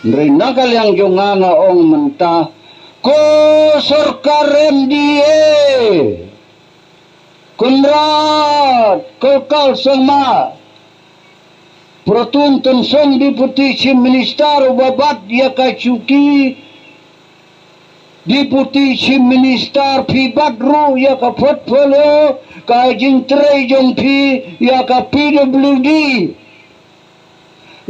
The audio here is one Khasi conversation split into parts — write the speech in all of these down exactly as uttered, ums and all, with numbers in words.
Hynrei na ka liang jong nga nga ong mynta, ko sorkar M D A, Conrad Kokal Sangma, Protun Tynsong Deputy Chief Minister uba bat ïa ka chuki Deputy Chief Minister, phi bat ruh ïa ka portfolio, ka jingtrei jong phi ïa ka P W D.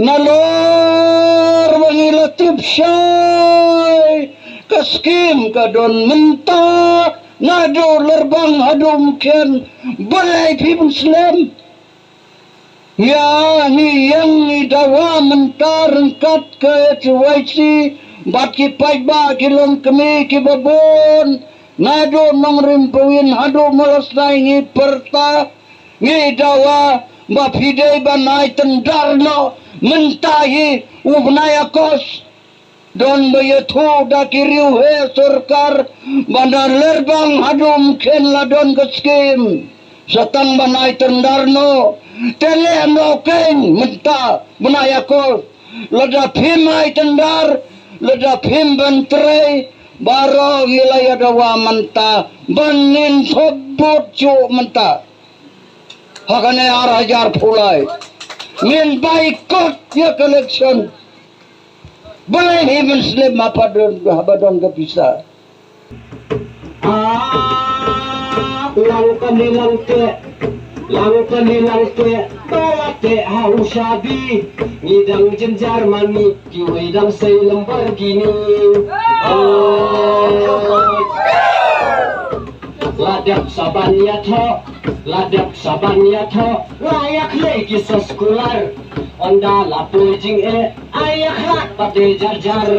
Nalor ba ngi la tip shai, ka skim ka don mynta, naduh Lyrbang haduh Umkhen, balei phi pynslem? Ïa, ngi ïeng ngi dawa mynta ryngkat ka H Y C bad ki paidbah ki longkmie kiba bun, naduh Nongrim Pawin haduh Mawlasnai ngi pyrta, ngi dawa ba phi dei ban ai tyndar noh mynta hi u bnai August. Don ba ïathuh da ki riewheh sorkar ba na Lyrbang haduh Umkhen la don ka skim. Sa tang ban ai tyndar noh. Te leh noh keiñ mynta bnai August. Lada phim ai tyndar, lada phim ban trei, baroh ngi la ïa dawa mynta ban ngin thop vote shuh mynta. Ha kane ar hajar arphew lai ngin boycott ïa ka election. Balei hi ban slem haba don, haba don ka pisa? Ah, lang kali lang te, lang kali lang te, bala te ha u shabi, ngi dang jynjar mani, kiwei dang sei Lamborghini. Oh. La dep sa ban ïathoh, la dep sa ban ïathoh, la ïa khlei ki soskular. Ynda la poi jingeh, ai ïa khlad pat de jar jar.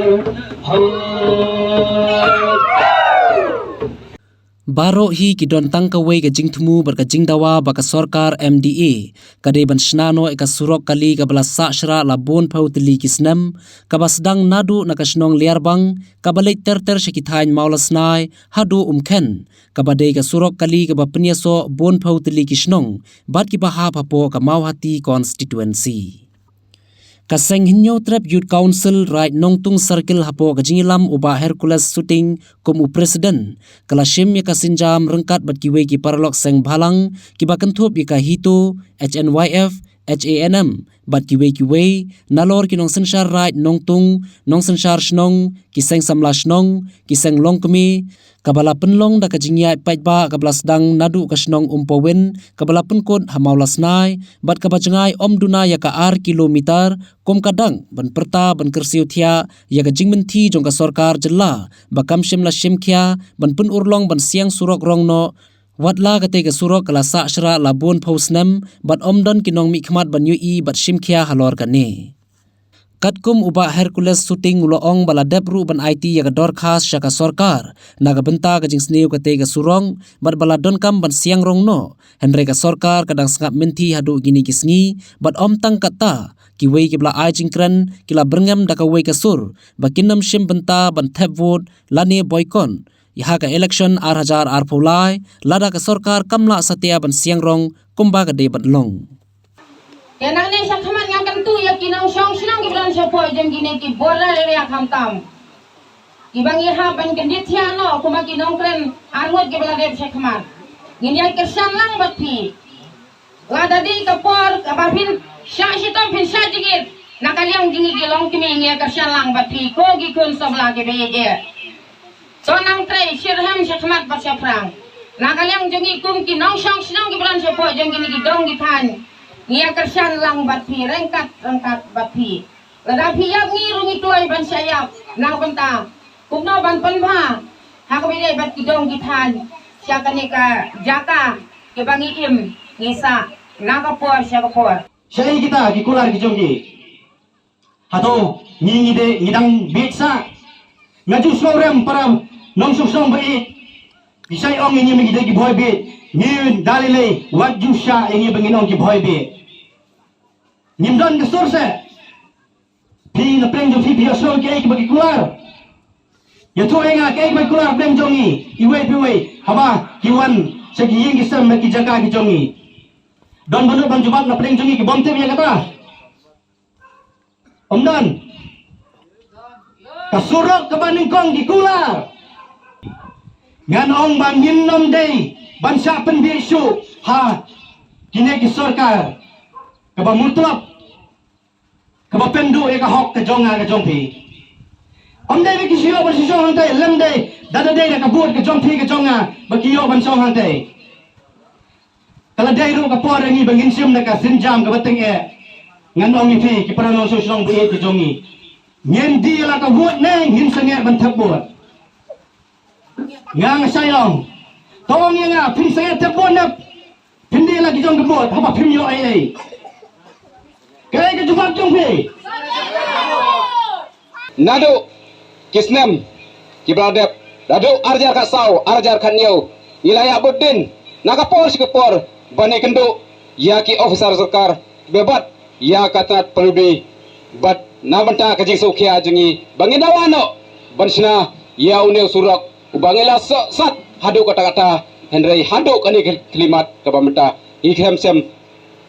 Hoi. Baroh hi ki don tang kawei ka jingthmu bad ka jingdawa ba ka sorkar M D A ka dei ban shna noh ïa ka surok kali kaba la sah shrah la bun phew tylli ki snem, kaba sdang naduh na ka shnong Lyrbang, kaba leit ter ter sha ki thaiñ Mawlasnai haduh Umkhen, kaba dei ka surok kali kaba pynïasoh bun phew tylli ki shnong bad kiba hap hapoh ka Mawhati constituency. Ka Seng Hynñiewtrep Youth Council Raid Nongtung Circle hapoh ka jingïalam u Bah Hercules Suting kum u President, ka la shim ïa ka sienjam ryngkat bad kiwei ki paralok seng bhalang kiba kynthup ïa ka HITO, H N Y F, H A N M bad kiwei kiwei, nalor ki nongsynshar raid nongtung, nongsynshar shnong, ki seng samla shnong, ki seng longkmie, kaba la pynlong da ka jingïaid paidbah kaba la sdang naduh ka shnong Umpawin, kaba la pynkut ha Mawlasnai, bad kaba jngai ym duna ïa ka ar kilometer, kum ka dang ban pyrta ban kyrsiew thiah ïa ka jingmynthi jong ka sorkar jylla ba kam shym la shim khia ban pynurlong ban siang surok rong noh, wat la katei ka surok ka la sah shrah la bun phew snem bad ym don ki nongmihkhmat ban ïohi bad shim khia halor kane. Katkum u Bah Hercules Suting u la ong ba la dep ruh ban aiti ïa ka dorkhas sha ka sorkar na ka bynta ka jingsniew katei ka surok bad ba la donkam ban siang rong noh, hynrei ka sorkar ka dang sngap mynthi haduh kine ki sngi bad ym tang katta, kiwei kiba la ai jingkren ki la byrngem da kawei ka sur ba kin nym shim bynta ban thep vote lane boycott ïa ha ka election ar hajar arphew lai lada ka sorkar kam lah satia ban siang rong kumba ka dei ban long. Te nangne shakhmat nga kyntu ïa ki nongshong shnong kiba don shapoh jong kine ki border area khamtam, kiba ngi hap ban kyndit thiah noh kumba ki nongkren arngut kiba la dep shakhmat. Ngin ïa kyrshan lang bad phi. Lada dei ka por kaba phin shah shitom phin shah jingit, na ka liang jong ngi ki longkmie ngi ïa kyrshan lang bad phi ko ki khun samla kiba ïeit. To nang trei shirhem shakhmat bad shaphrang. Na ka liang jong ngi kum ki nongshong shnong kiba don shapoh jong kine ki dong ki thaiñ, ngi ïa kyrshan lang bad phi, ryngkat ryngkat bad phi. Lada phi ïap ngi ruh ngi kloi ban shah ïap na ka bynta kumno ban pynbha ha kaba ïadei bad ki dong ki thaiñ sha kane ka jaka kiba ngi im ngi sah na ka por sha ka por. Shaei kita ki kular ki jong ki? Hato ngi ngi dei ngi dang bieit sah? Nga ju sngewrem para nongshong shnong ba ïeit. Ki shai ong ïa ngi ba ngi dei ki bhoi bieit. Ngi da lei lei wat ju shah ïa ngi ba ngin ong ki bhoi bieit. Ngim don ka sur seh. Phi na pdeng jong phi phi ïohsngew kiei kiba ki kular. Ïathuh ïa nga kiei kiba ki kular pdeng jong ngi iwei pa iwei haba ki wan sha ki ïing ki sem bad ki jaka ki jong ngi. Don ba nud ban jubab na pdeng jong ngi ki bym tip ïa kata? Ym don. Ka surok kaba nyngkong ki kular. Ngan ong ba ngin nym dei ban shah pynbiej shuh ha kine ki sorkar kaba mutlop, kaba pynduh ïa ka hok ka jong nga ka jong phi. Ym dei ba ki shu ïoh ban shu shong hangtei, lem dei da da dei da ka vote ka jong phi ka jong nga ba ki ïoh ban shong hangtei. Ka la dei ruh ka por ïa ngi ba ngin shim na ka sienjam kaba tyngeh. Ngan ong ïa phi ki para nongshong shnong ba ïeit ka jong ngi, ngin die la ka vote ne ngin sangeh ban thep vote? Nga nga shai ong. To ong ïa nga, phin sangeh thep vote ne phin die la ki jong ka vote haba phim ïoh ei ei? Kaei ka jubab jong phi? Naduh ki snem kiba la dep, naduh arhajar khatsaw, arhajar khathynñiew, ngi la ïa bud dien na ka por sha ka por ban ïakynduh ïa ki officer sorkar kiba bat ïa ka tnat pynlong bad na bynta ka jingsngewkhia jong ngi ba ngin dawa noh ban shna ïa une u surok uba ngi la sohsat haduh katta katta, hynrei haduh kane ka khyllipmat kaba mynta ngi khlem shem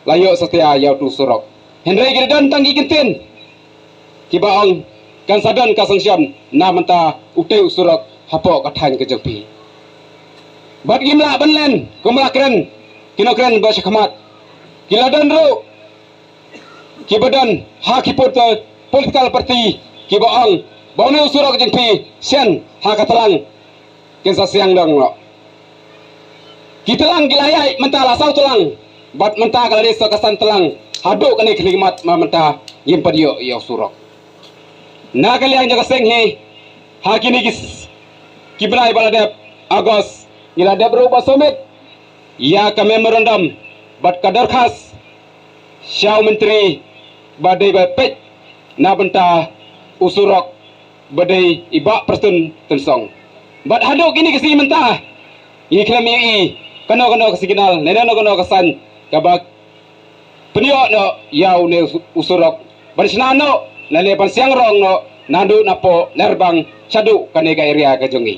la ïoh satia ïa utu u surok. Hynrei ki don tang ki kyntien kiba ong kan sa don ka sanction na bynta utei u surok hapoh ka thaiñ ka jong phi. Bad kim lah ban len, kim lah kren, ki nongkren ba sha khmat. Ki la don ruh kiba don ha ki political, political party kiba ong ba une u surok jong phi shen ha ka tlang kin sa siang dong noh. Ki tlang ki la ïaid mynta la saw tlang bad mynta ka la dei sa ka san tlang haduh kane ka khyllipmat ma mynta ngim pat ïoh ïa u surok. Na ka liang jong ka seng hi, ha kine ki s-, ki bnai ba la dep, August, ngi la dep ruh ba submit ïa ka memorandum bad ka dorkhas sha u myntri ba dei ba peit na bynta u surok ba dei i Bah Prestone Tynsong. Bad haduh kine ki sngi mynta ngi khlem ïohi kano kano ka signal ne kano kano ka sign kaba pynïoh noh ïa une u surok ban shna noh lane ban siang rong noh naduh napoh Lyngdoh shaduh kane ka area ka jong ngi.